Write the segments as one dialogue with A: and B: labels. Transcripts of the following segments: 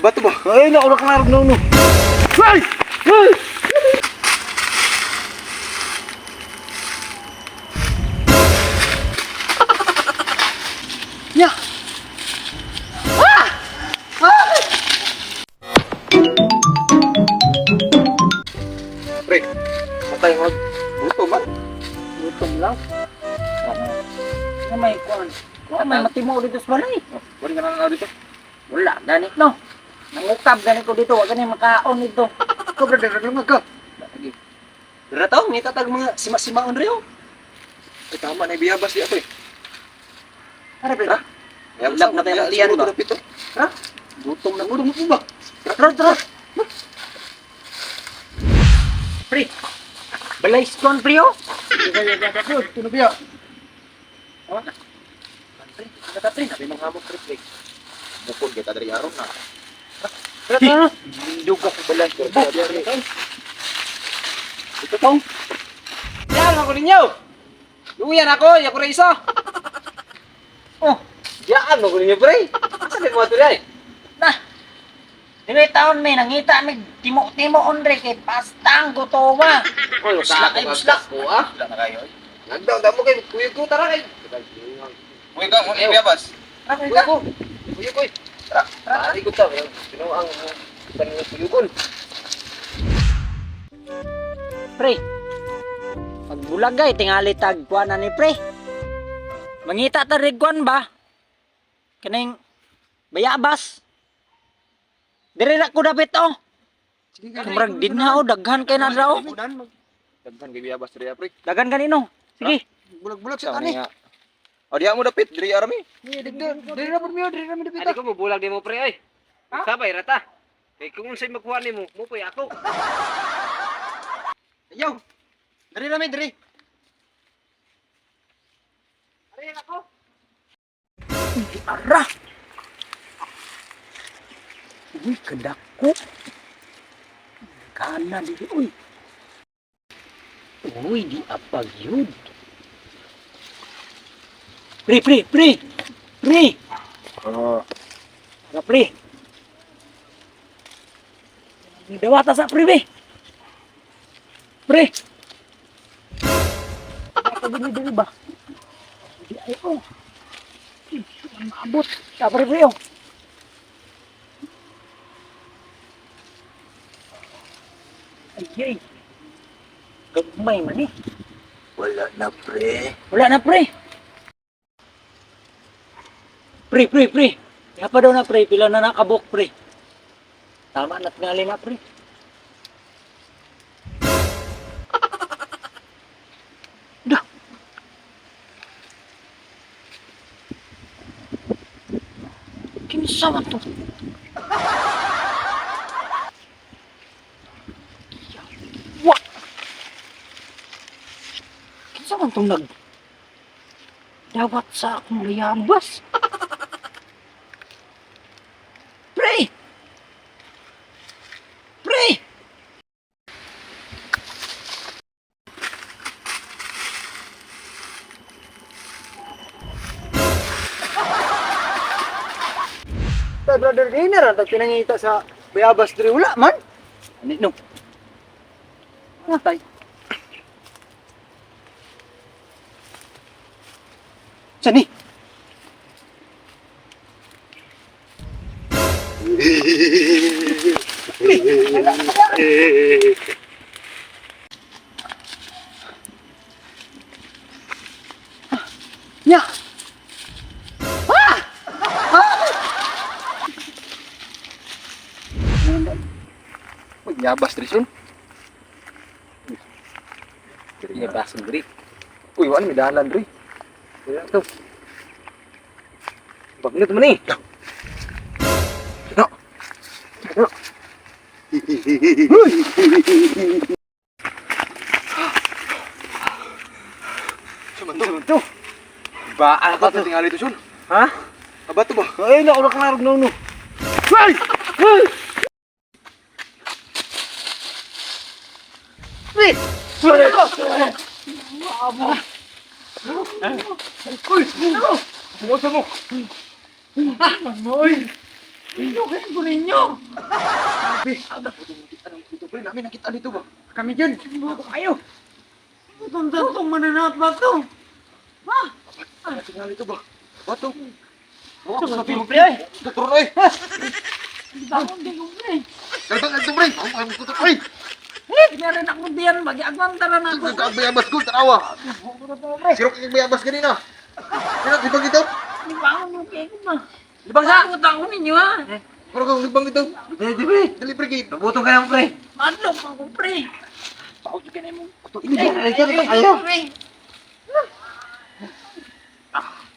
A: Abato ba?
B: Ay, naku, naklaro na no. Ay! Ay!
A: Nya. Pre, patay mo. Gutom man.
B: Gutom lang. Ano may kuan? Kuan may matimo dito sa balay.
A: Wala ka na na dito.
B: Wala, ganit no. Nangukab ganit ko dito, wa gani makaon dito.
A: Ikaw, brother, naglamag ka. Lagi. Dara tao, ngita tag mga sima-simaon rin, oh. Ay, tama na ibiyabas di ako eh.
B: Tara, pre.
A: Ha?
C: Bulag na tayo ng tiyan ba?
A: Ha? Gutom na gutom mo ba?
B: Tara, tara. Pre. Balay stone pre oh.
A: Ito na biya.
C: Pre, ano pre? Sabi mong hamok pre, pre.
A: Bukod kita dari aron na.
B: Tara, tara.
A: Lindog ka sa balay.
C: Ito tong. Yan ako ninyo. Luyan ako, ya ko isa.
B: Oh,
C: Yaan ako ninyo pre. Asa kay mga tulay?
B: na. Dili taon may nangita mig timo-timo andre kay pastang gutoma.
C: Oy,
B: Buslak ay buslak.
C: ko ah.
A: Wala na kayo.
C: Nagdaw damo kay kuyo ko tara kay.
A: Uy, ka, kung ibiyabas.
B: Tara,
C: Kuyo ko. Kuyo ko. Tara,
B: Tara.
C: tara ko ta. Sino ang kaning kuyugon?
B: Pre. Pagbulagay tingali tag kuan na ni pre. Mangita ta rig kuan ba? Kaning bayabas. Dire na ko dapit oh.
A: Sige,
B: Murag dinha oh, daghan kay na draw.
A: Daghan kay biyabas diri pre.
B: Daghan kanino. Sige.
A: Bulag-bulag sa tani. O diya mo dapit diri arami.
C: Diri na pud miyo, diri na mi dapit. Ani ko mobulag nimo pre oy. Sabay rata. Kay kung unsay makuha nimo, mo poy ako.
A: Ayaw. Diri rami diri.
C: Ari ako.
B: Ara. Uy, kadako. Kana diri uy. Uy, di apag yun. Pre, pre, pre. Pre.
A: Oh.
B: Ara, pre. Dawata sa pre, be. Pre. Ako diri diri ba? Di ay oh. Uy, maabot. Ta pre, pre oh. Ay, ay. Gagmay man eh.
A: Wala na pre.
B: Wala na, pre. Pre, pre, pre. Kaya pa daw na, pre. Pila na nakabok, pre. Tama na tingali na, pre. Dah. Kinsa man to? Wa. Kinsa man tong nag dawat sa akong layabas. Pre! Pre!
A: Ta brother gainer ang pinangita sa bayabas diri wala man.
B: Ano no?
A: Patay.
B: Sani?
A: Nya. Uy, yabas diri son.
C: Diri basin diri.
A: Uy, wala may dalan diri.
C: Diri to. Bagnot man ni.
A: No. No. Sumanto.
B: To.
C: Baal ka
A: Abato
C: to.
A: tingali to son.
C: Ha?
A: Abato ba?
B: Ay, naku, naklaro na no. Ay! Ay! Pre! Pre!
A: Uy! Ano? Mo?
B: Uy! Inyo kayo ko ninyo.
A: Grabe. Anong dito pre? Namin nakita dito ba?
B: Kami dyan. Kayo. Tantong mananap ba to? Ha?
A: Ano tingali dito ba? Bato.
C: Ito sa mo pre ay.
A: Tuturon oy.
B: Bangon din ko pre.
A: Kalbang adto pre. Ang kuto pre.
B: Meron ako diyan, mag-agwanta na ako.
A: Ang bayabas ko tanawa. Sirok yung bayabas ganina. Sino libang ito?
B: Bangon mo kayo ba?
C: Libang sa.
B: Takot ako ninyo ha.
A: Pero kung libang ito.
C: Dili pre.
A: Dali pre kay.
C: Mabuto ka lang pre.
B: Madlok ako pre.
A: Tao jud kanay mo.
C: Ay, ay, ay,
B: Pre.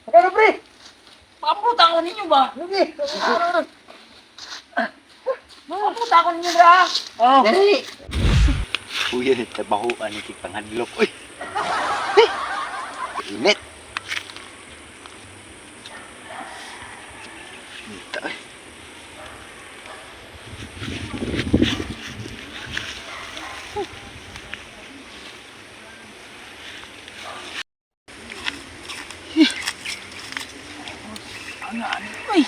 C: Ano pre?
B: Pabuta ako ninyo ba?
C: Lagi.
B: Pabuta ako ninyo ba?
C: Oh. Dali.
A: Uy, trabahoan ni panghadlok. Uy. Eh. Init. Init ay.
B: Uy.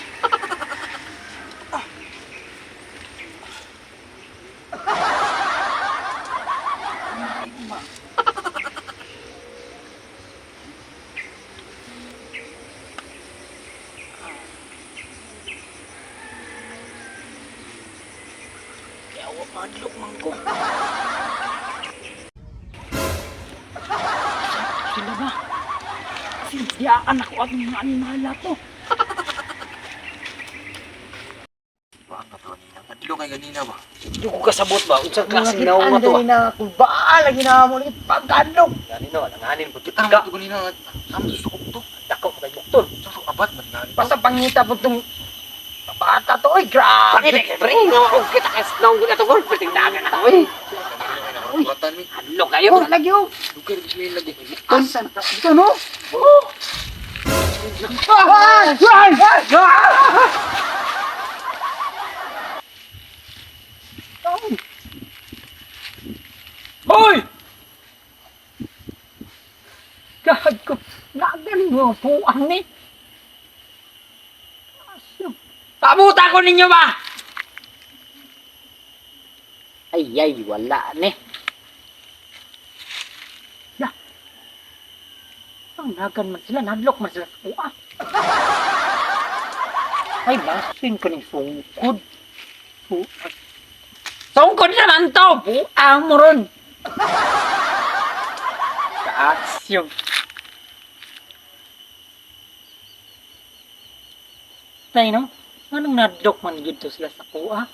B: Yawa madlok man ko. Sila ba? Sidyaan ako at mga animala to.
A: Baka to nina. Hadlok kay ganina ba?
C: Di ko kasabot ba unsang klaseng naong nga to.
B: na kung ba lagi na mo lagi pagkadlok.
C: Gani no, alanganin pud
A: Kita
C: kita.
A: to ganina. Amo susukop to.
C: Dako kay bukton.
A: Susuk abat man nga.
B: Basta pangita po itong bata to, oy, grabe.
C: Pakita kay pre, nga og kita kay naong gud ato gol, perting dagan na oy.
A: Uy, batan mi.
C: Hadlok kayo.
B: Wala lagi, oh.
A: Dugay ra bismillah lagi.
B: Asan ka? Dito, no? Oh! Ah! Ah! Ah! Hoy! Gag ko, nagaling mo, puang ni. Pabuta ko ninyo ba? Ay, ay, wala ni. Ya. Ang nagan man sila, nadlok man sila sa kuha. Ay, basin ko ng sungkod. Buang. Sungkod naman to! Buang mo ron! Kaasyo. Tay, no? Anong nadlok man gito sila sa kuha?